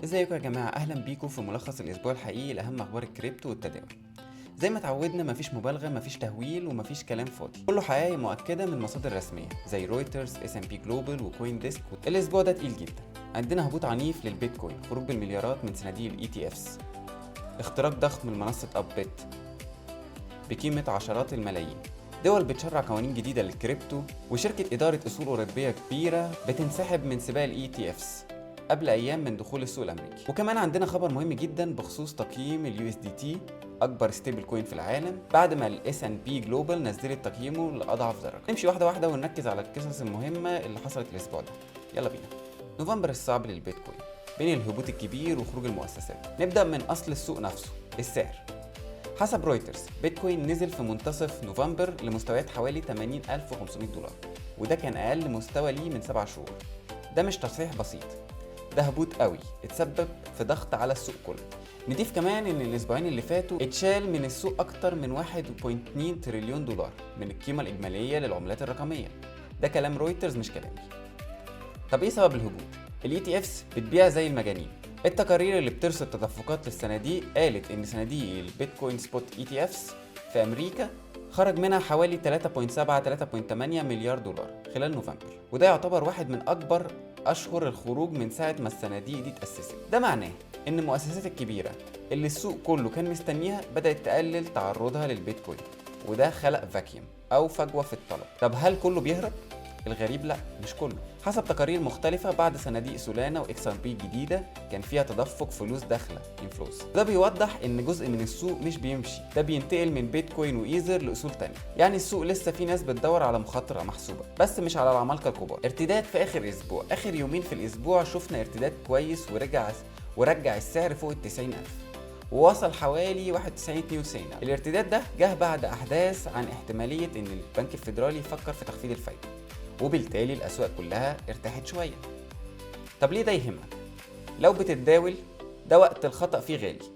ازيكم يا جماعة؟ اهلا بيكم في ملخص الاسبوع الحقيقي لاهم اخبار الكريبتو والتداول. زي ما اتعودنا، مفيش مبالغة، مفيش تهويل ومفيش كلام فاضي، كله حقائق مؤكدة من مصادر رسمية زي رويترز، S&P Global و CoinDesk. الاسبوع ده تقيل جدا، عندنا هبوط عنيف للبيتكوين، خروج بالمليارات من صناديق ال ETFs، اختراق ضخم لمنصة Upbit بقيمة عشرات الملايين، دول بتشرع قوانين جديدة للكريبتو، وشركة إدارة أصول أوروبية كبيرة بتنسحب من سباق ال ETFs قبل أيام من دخول السوق الأمريكي. وكمان عندنا خبر مهم جدا بخصوص تقييم ال USDT، أكبر stable coin في العالم، بعد ما ال S&P Global نزلت تقييمه لأضعف درجة. نمشي واحدة واحدة ونركز على القصص المهمة اللي حصلت الأسبوع ده. يلا بينا. نوفمبر الصعب للبيتكوين بين الهبوط الكبير وخروج المؤسسات. نبدأ من أصل السوق نفسه، السعر. حسب رويترز، بيتكوين نزل في منتصف نوفمبر لمستويات حوالي 80,500 دولار، وده كان أقل مستوى ليه من 7 شهور. ده مش تصحيح بسيط، ده هبوط قوي اتسبب في ضغط على السوق كله. نضيف كمان ان الاسبوعين اللي فاتوا اتشال من السوق اكتر من 1.2 تريليون دولار من القيمة الإجمالية للعملات الرقمية. ده كلام رويترز مش كلامي. طب ايه سبب الهبوط؟ ال ETFs بتبيع زي المجانين. التقارير اللي بترصد تدفقات للصناديق قالت ان صناديق البيتكوين spot ETFs في امريكا خرج منها حوالي 3.7 3.8 مليار دولار خلال نوفمبر، وده يعتبر واحد من اكبر اشهر الخروج من ساعة ما الصناديق دي اتاسست. ده معناه ان المؤسسات الكبيرة اللي السوق كله كان مستنيها بدات تقلل تعرضها للبيتكوين، وده خلق vacuum او فجوة في الطلب. طب هل كله بيهرب؟ الغريب لا، مش كله. حسب تقارير مختلفة، بعد صناديق سولانا و XRP الجديدة كان فيها تدفق فلوس داخلة inflows. ده بيوضح ان جزء من السوق مش بيمشي، ده بينتقل من بيتكوين وايزر لاصول تانية. يعني السوق لسه في ناس بتدور على مخاطرة محسوبة، بس مش على العمالقة الكبار. ارتداد في اخر اسبوع، اخر يومين في الاسبوع شفنا ارتداد كويس ورجع ورجع السعر فوق ال 90,000 ووصل حوالي 91 92. الارتداد ده جه بعد احداث عن احتمالية ان البنك الفيدرالي يفكر في تخفيض الفايدة، وبالتالي الاسواق كلها ارتاحت شويه. طب ليه ده يهمك؟ لو بتتداول، ده وقت الخطأ فيه غالي.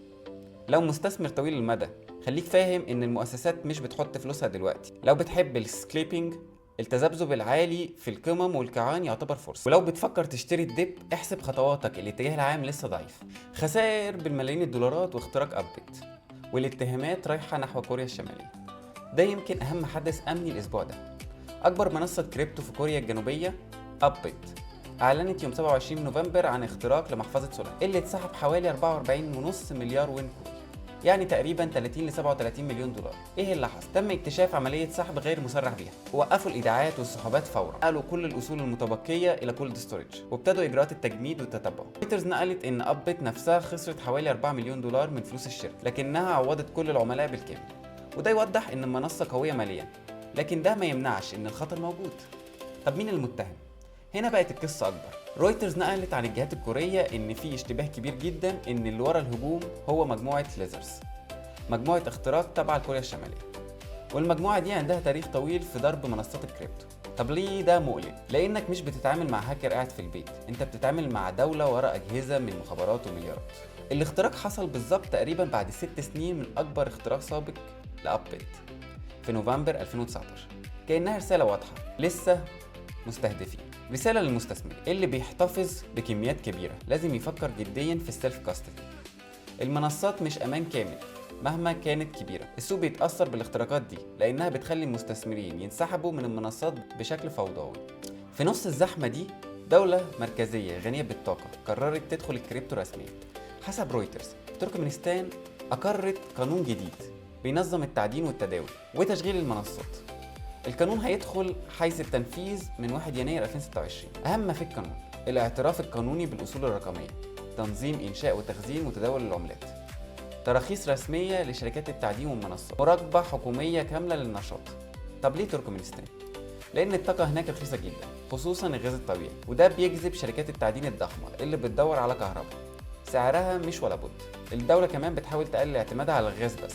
لو مستثمر طويل المدى، خليك فاهم ان المؤسسات مش بتحط فلوسها دلوقتي. لو بتحب ال scalping، التذبذب العالي في القمم والقيعان يعتبر فرصة. ولو بتفكر تشتري ال dip، احسب خطواتك، الاتجاه العام لسه ضعيف. خسائر بالملايين الدولارات واختراق Upbit والاتهامات رايحة نحو كوريا الشمالية. ده يمكن أهم حدث أمني الأسبوع ده. أكبر منصة كريبتو في كوريا الجنوبية Upbit أعلنت يوم 27 نوفمبر عن اختراق لمحفظة سولانا اللي اتسحب حوالي 44.5 مليار وون كوري، يعني تقريبا 30 ل 37 مليون دولار. ايه اللي حصل؟ تم اكتشاف عملية سحب غير مصرح بيها، ووقفوا الايداعات والسحوبات فورا، نقلوا كل الاصول المتبقية الى cold storage وابتدوا اجراءات التجميد والتتبع. رويترز نقلت ان Upbit نفسها خسرت حوالي 4 مليون دولار من فلوس الشركه، لكنها عوضت كل العملاء بالكامل، وده يوضح ان المنصة قوية ماليا، لكن ده ما يمنعش ان الخطر موجود. طب مين المتهم؟ هنا بقت القصة أكبر. رويترز نقلت عن الجهات الكورية إن في اشتباه كبير جدا إن اللي ورا الهجوم هو مجموعة Lazarus، مجموعة اختراق تابعة لكوريا الشمالية، والمجموعة دي عندها تاريخ طويل في ضرب منصات الكريبتو. طب ليه ده مقلق؟ لأنك مش بتتعامل مع هاكر قاعد في البيت، أنت بتتعامل مع دولة ورا أجهزة من مخابرات ومليارات. الاختراق حصل بالظبط تقريبا بعد 6 سنين من أكبر اختراق سابق ل Upbit في نوفمبر 2019، كأنها رسالة واضحة: لسه مستهدفين. رسالة للمستثمر اللي بيحتفظ بكميات كبيرة، لازم يفكر جديا في ال self custody. المنصات مش أمان كامل مهما كانت كبيرة. السوق بيتأثر بالاختراقات دي لأنها بتخلي المستثمرين ينسحبوا من المنصات بشكل فوضوي. في نص الزحمة دي، دولة مركزية غنية بالطاقة قررت تدخل الكريبتو رسميا. حسب رويترز، تركمانستان أقرت قانون جديد بينظم التعدين والتداول وتشغيل المنصات. القانون هيدخل حيز التنفيذ من 1 يناير 2026. أهم ما في القانون: الاعتراف القانوني بالأصول الرقمية، تنظيم إنشاء وتخزين وتداول العملات، تراخيص رسمية لشركات التعدين والمنصات، مراقبة حكومية كاملة للنشاط. طب ليه تركمانستان؟ لأن الطاقة هناك رخيصة جدا، خصوصا الغاز الطبيعي، وده بيجذب شركات التعدين الضخمة اللي بتدور على كهرباء سعرها مش ولا بد. الدولة كمان بتحاول تقلل اعتمادها على الغاز بس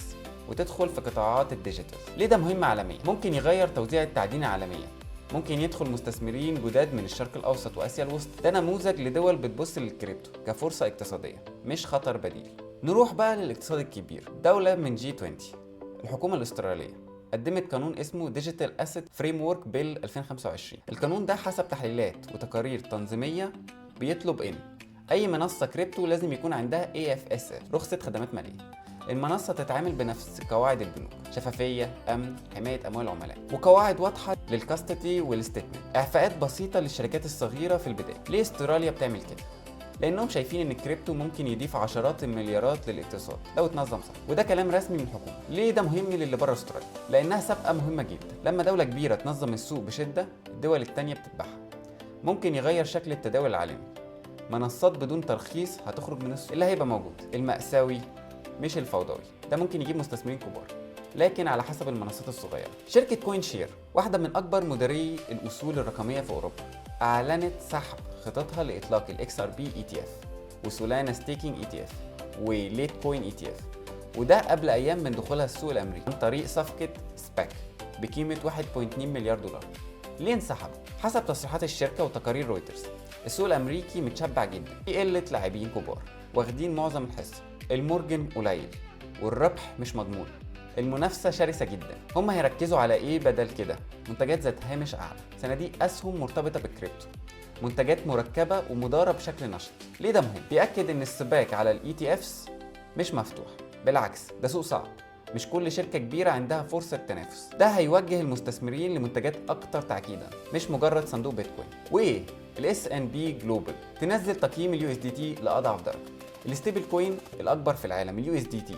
وتدخل في قطاعات ال digital. ليه ده مهم عالميا؟ ممكن يغير توزيع التعدين عالميا، ممكن يدخل مستثمرين جداد من الشرق الاوسط واسيا الوسطى. ده نموذج لدول بتبص للكريبتو كفرصه اقتصادية مش خطر بديل. نروح بقى للاقتصاد الكبير. دولة من G 20، الحكومة الاسترالية قدمت قانون اسمه Digital Asset Framework Bill 2025. القانون ده حسب تحليلات وتقارير تنظيميه بيطلب ان اي منصة كريبتو لازم يكون عندها AFS، رخصه خدمات ماليه. المنصة تتعامل بنفس قواعد البنوك: شفافيه، امن، حماية اموال العملاء، وقواعد واضحة لل custody وال statement، اعفاءات بسيطة للشركات الصغيرة في البداية. ليه استراليا بتعمل كده؟ لانهم شايفين ان الكريبتو ممكن يضيف عشرات المليارات للاقتصاد لو اتنظم صح، وده كلام رسمي من الحكومه. ليه ده مهم للي بره استراليا؟ لانها سابقه مهمة جدا. لما دولة كبيرة تنظم السوق بشده، الدول التانية بتتبعها. ممكن يغير شكل التداول العالمي. منصات بدون ترخيص هتخرج من السوق. اللي هيبقى موجود المأساوي مش الفوضوي. ده ممكن يجيب مستثمرين كبار، لكن على حسب المنصات الصغيرة. شركة CoinShares، واحدة من أكبر مديري الأصول الرقمية في أوروبا، أعلنت سحب خططها لإطلاق ال XRP ETF و Solana staking ETF و Litecoin ETF، وده قبل أيام من دخولها السوق الأمريكي عن طريق صفقة SPAC بقيمة 1.2 مليار دولار. ليه انسحب؟ حسب تصريحات الشركة وتقارير رويترز، السوق الأمريكي متشبع جدا، في قلة لاعبين كبار واخدين معظم الحصة، ال margin قليل والربح مش مضمون، المنافسة شرسة جدا. هم هيركزوا على ايه بدل كده؟ منتجات ذات هامش اعلى، صناديق اسهم مرتبطة بالكريبتو، منتجات مركبة ومدارة بشكل نشط. ليه ده مهم؟ بيأكد ان السباق على ال ETFs مش مفتوح، بالعكس ده سوق صعب، مش كل شركة كبيرة عندها فرصة تنافس. ده هيوجه المستثمرين لمنتجات أكتر تعقيدا، مش مجرد صندوق بيتكوين. وإيه؟ ال S&P Global تنزل تقييم ال USDT لأضعف درجة. ال stable coin الأكبر في العالم ال USDT،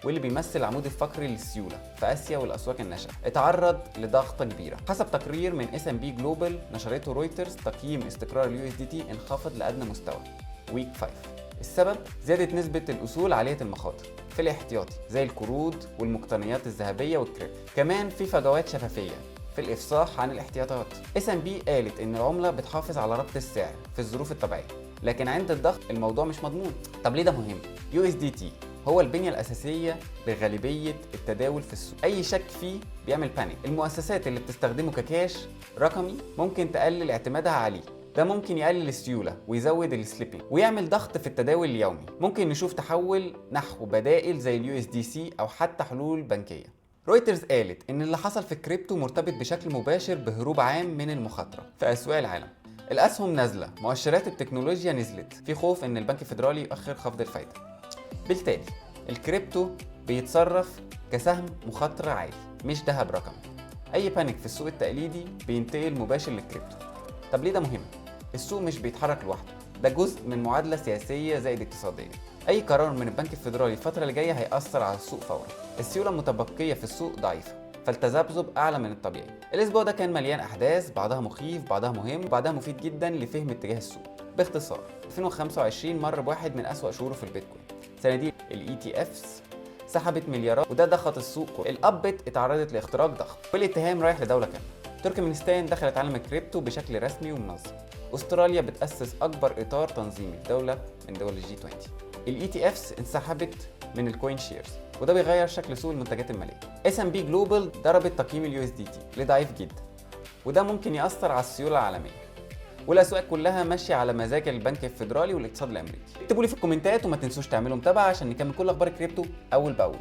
واللي بيمثل العمود الفقري للسيولة في آسيا والأسواق الناشئة، اتعرض لضغطة كبيرة. حسب تقرير من S&P Global نشرته رويترز، تقييم استقرار ال USDT انخفض لأدنى مستوى weak 5. السبب زيادة نسبة الأصول عالية المخاطر في الاحتياطي زي القروض والمقتنيات الذهبية والكريبتو. كمان في فجوات شفافية في الإفصاح عن الاحتياطات. S&P قالت إن العملة بتحافظ على ربط السعر في الظروف الطبيعية، لكن عند الضغط الموضوع مش مضمون. طب ليه ده مهم؟ USDT هو البنية الأساسية لغالبية التداول في السوق. أي شك فيه بيعمل panic. المؤسسات اللي بتستخدمه ككاش رقمي ممكن تقلل اعتمادها عليه. ده ممكن يقلل السيولة ويزود ال slippage ويعمل ضغط في التداول اليومي. ممكن نشوف تحول نحو بدائل زي ال USDC أو حتى حلول بنكية. رويترز قالت إن اللي حصل في الكريبتو مرتبط بشكل مباشر بهروب عام من المخاطرة في أسواق العالم. الأسهم نازلة، مؤشرات التكنولوجيا نزلت، في خوف إن البنك الفيدرالي يؤخر خفض الفايدة. بالتالي الكريبتو بيتصرف كسهم مخاطرة عالي، مش ذهب رقمي. أي panic في السوق التقليدي بينتقل مباشر للكريبتو. طب ليه ده مهم؟ السوق مش بيتحرك لوحده، ده جزء من معادلة سياسية زائد اقتصادية. أي قرار من البنك الفيدرالي الفترة اللي جاية هيأثر على السوق فورا. السيولة المتبقية في السوق ضعيفة، فالتذبذب أعلى من الطبيعي. الأسبوع ده كان مليان أحداث، بعضها مخيف، بعضها مهم، وبعضها مفيد جدا لفهم اتجاه السوق. باختصار، 2025 مر بواحد من أسوأ شهوره في البيتكوين. صناديق ال ETFs سحبت مليارات، وده ضغط السوق كله. ال Upbit اتعرضت لاختراق ضخم، والاتهام رايح لدولة كاملة. تركمانستان دخلت عالم الكريبتو بشكل رسمي ومنظم. استراليا بتأسس أكبر إطار تنظيمي في دولة من دول ال G 20. ال ETFs انسحبت من ال CoinShares، وده بيغير شكل سوق المنتجات المالية. S&P Global ضربت تقييم ال USDT لضعيف جدا، وده ممكن يأثر على السيولة العالمية. والاسواق كلها ماشية على مزاج البنك الفيدرالي والاقتصاد الامريكي. اكتبوا لي في الكومنتات، وما تنسوش تعملوا متابعه عشان نكمل كل اخبار الكريبتو اول باول.